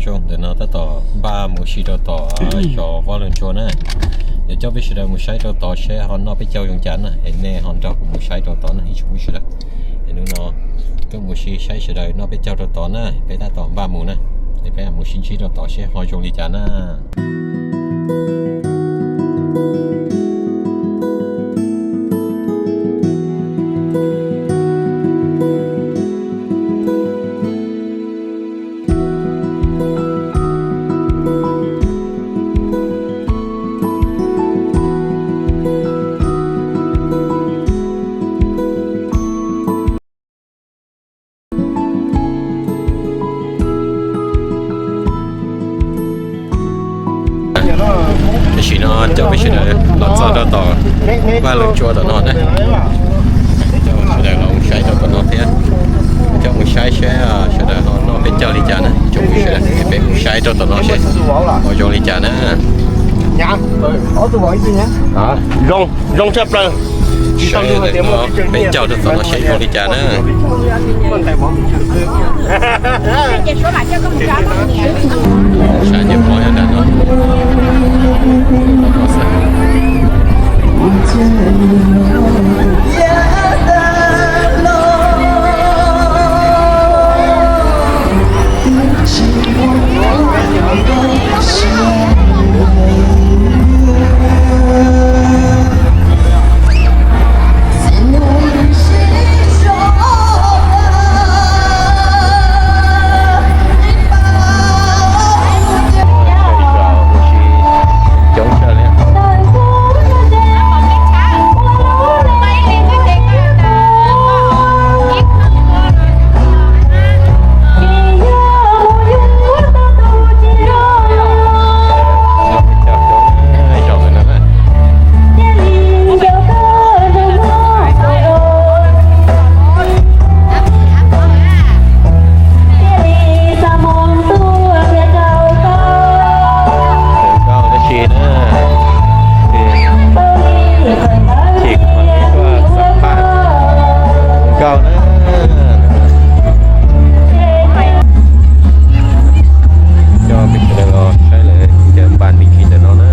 Zoo, ntawm no tab tom npaj mus si rau tom xyov Vaj Loog Tsua na. Yuav coj peb sawv daws mus saib rau tod seb ho noj peb caug zoo li cas na, es nej ho nrog kuv mus saib rau tod na ib tsoom phooj ywg sawv daws. Es hnub no tuaj mus si saib sawv daws noj peb caug rau tod na, peb tab tom npaj mus na, es peb mus sib ntsib rau tod seb ho zoo li cas na. Tam sim no coj peb sawv daws los txog rau tom Vaj Loog Tsua tom no na. Coj sawv daws los saib rau tom no thiab, coj mus saib seb sawv daws ho noj peb caug li cas na, coj mus sawv daws peb mus saib rau tom no seb ho zoo li cas na. Zoo, zoo tshaj plaws. Saib peb caug rau tom no seb zoo li cas na. Saib nyiam pom nram no. Coob tshaj li. Nkauj tab sis na, ces kuv mam li tuaj xam phaj nkauj na. Coj peb sawv daws los saib lawv cov npas me ntsis ntawm no na.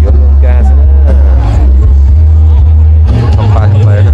Yuav luaj nkag xwb na. Thaum npas thaum lawv na.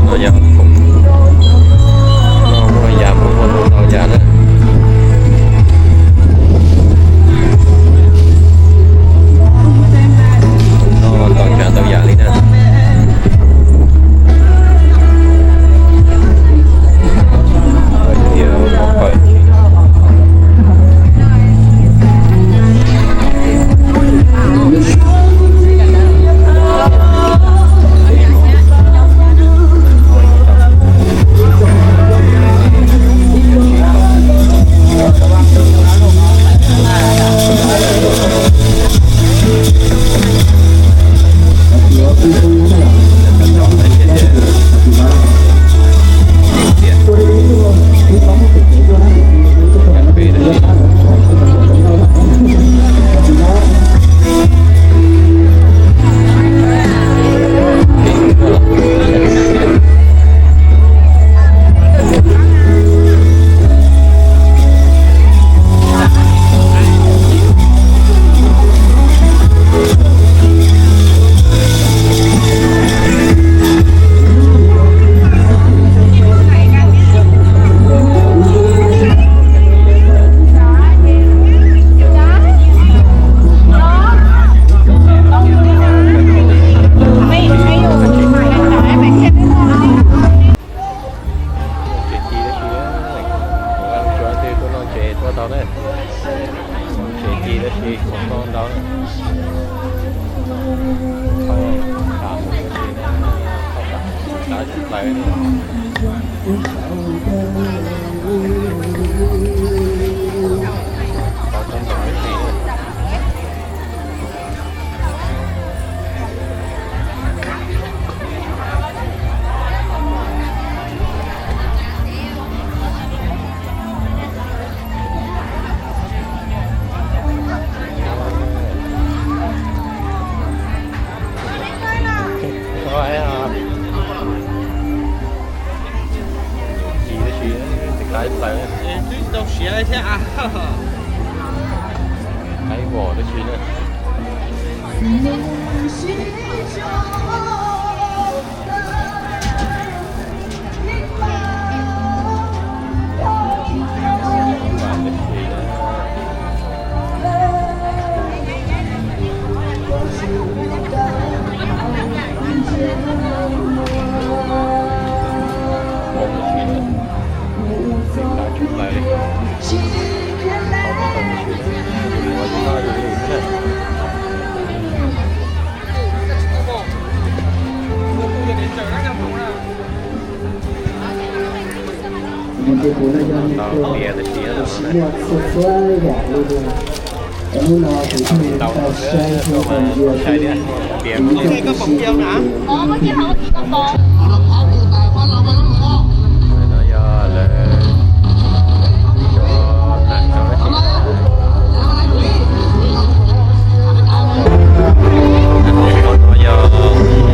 No yog khoom noj muaj yam, muaj muaj ntau yam na. Noj ntau tsav ntau yam li na. Tias pom pawg. Ci tab sis kuv tau ntau. Thauj, thauj tsis plaws. Tau tau ntau tab sis. Ci tab sis, tsis qaib plaws. Twb tau siav thiab a. Qaib vos tab sis na. Tau tias tab sis. Hnub no kuv thiaj li tau saib thiab pom tias tias no yog lawv cov nas cov tab sis. No yog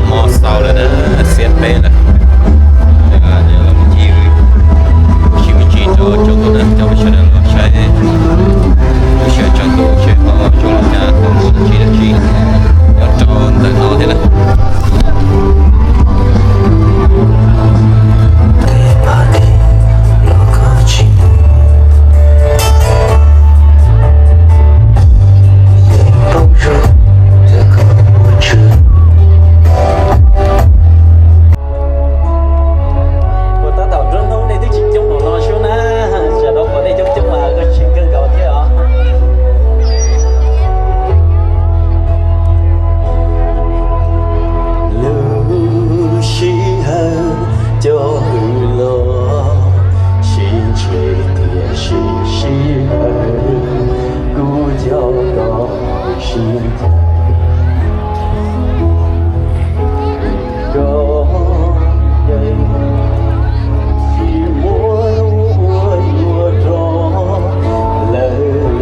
hmo xaus lawm na, xiab peb lawm. Ces los mus ci, sim me ntsis rau tsoom tus na, coj peb sawv daws los saib lub sij hawm tsaus ntuj seb ho zoo li cas, ho muaj dab tsi dab tsi nyob rau ntawm no thiab na. Kuv tab tom nruab hnub nej twb tsis coob npaum no sub na, sawv daws pom nej coob coob mas kuj tseem kawg nkaus thiab os. Lub sij hawm coj hwm los sib ntsib tiam sis sij hawm kuj coj kom sib ncaim. Koj yeej tsis muaj ua yuav rau lawm.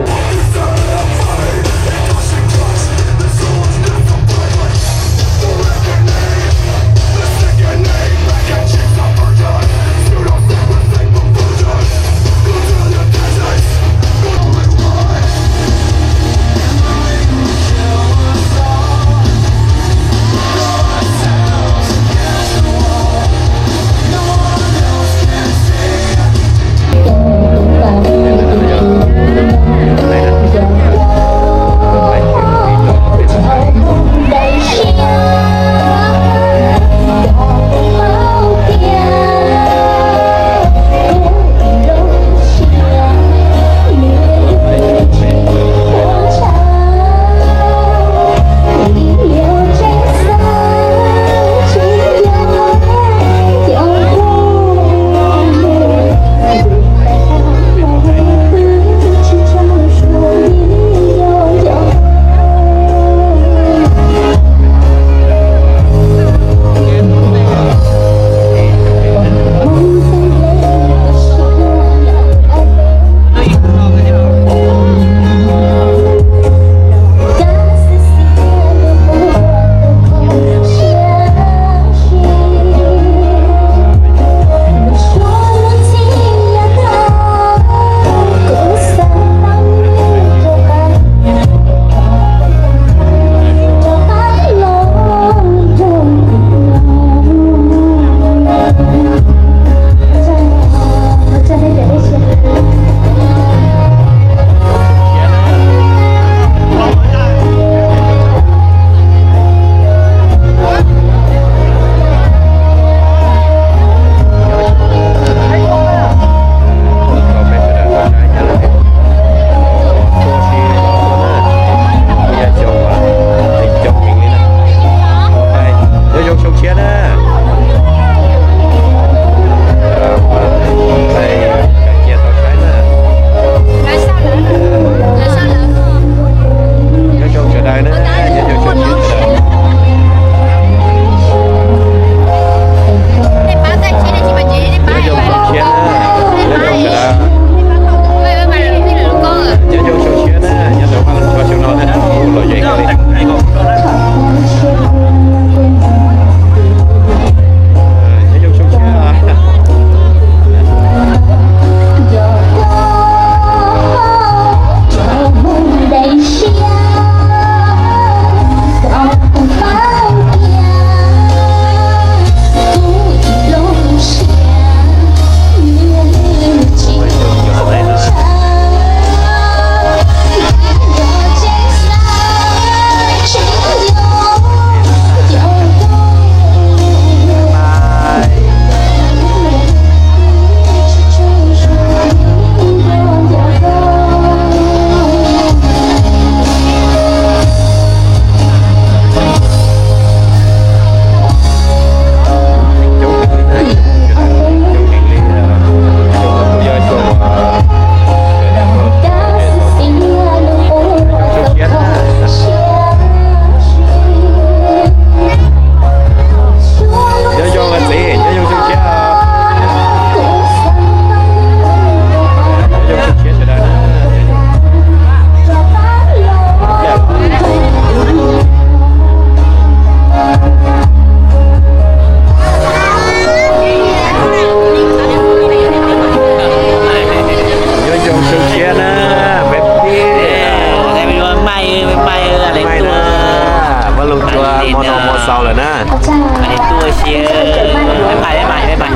Txaus lawm na.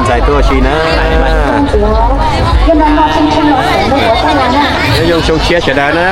Ntxais tuaj ua si na. Nyob zoo xyoo tshiab sawv daws na.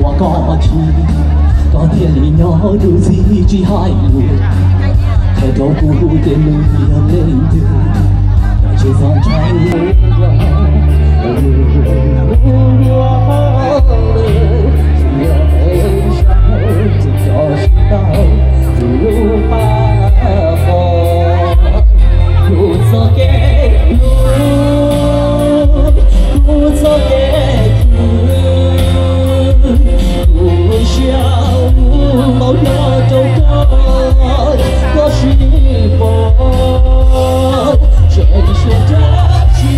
Ua koj ua tsis, koj thiaj li nyob tus txiv tsis hais lus. Qhia rau kuv tias nws yog leej twg, koj tsis txhob ntshai. Kuv txoj kev hlub, kuv txoj kev hlub, kuv lub siab hlub maum hlob rau koj, koj sim pom tseem suav dab tsi,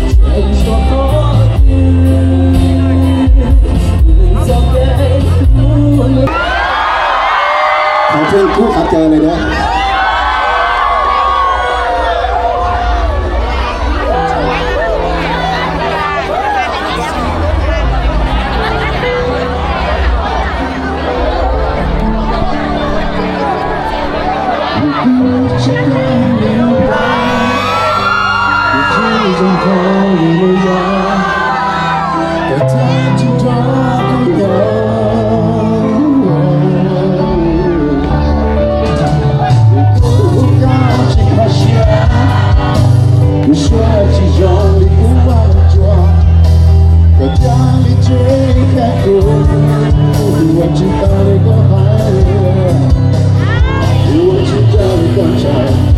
tseem suav qhov twg, kuv txoj kev hlub. Thov pheej kub qhov cawv li na. Kuv suav tsis zoo li kuv vaj tsuag, koj thiaj li tsis kheev kuv, kuv ua tsis tau li koj hais, kuv ua tsis tau li koj ntshaw.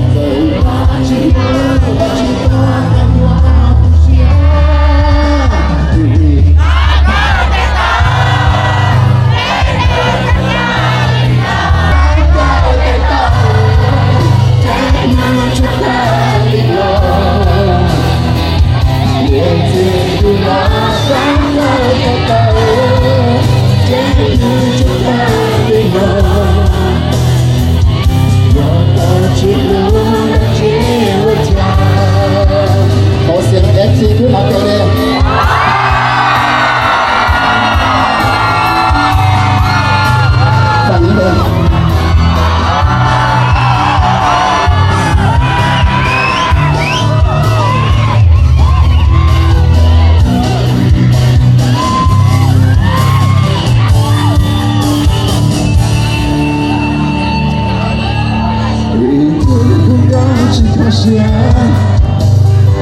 tsis kho siab,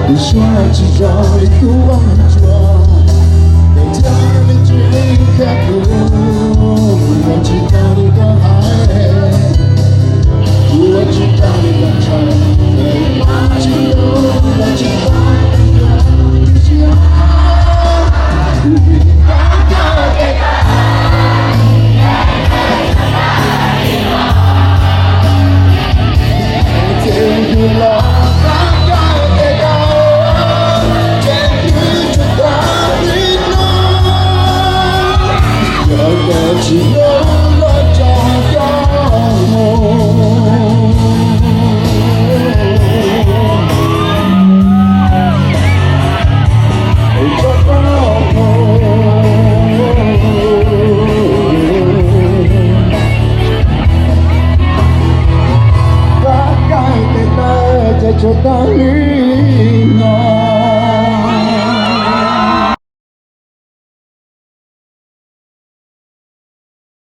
tus suab tsis zoo li kub vaj tsuas, tej txoj me ntsis khab kub, los tsis tau li koj hais.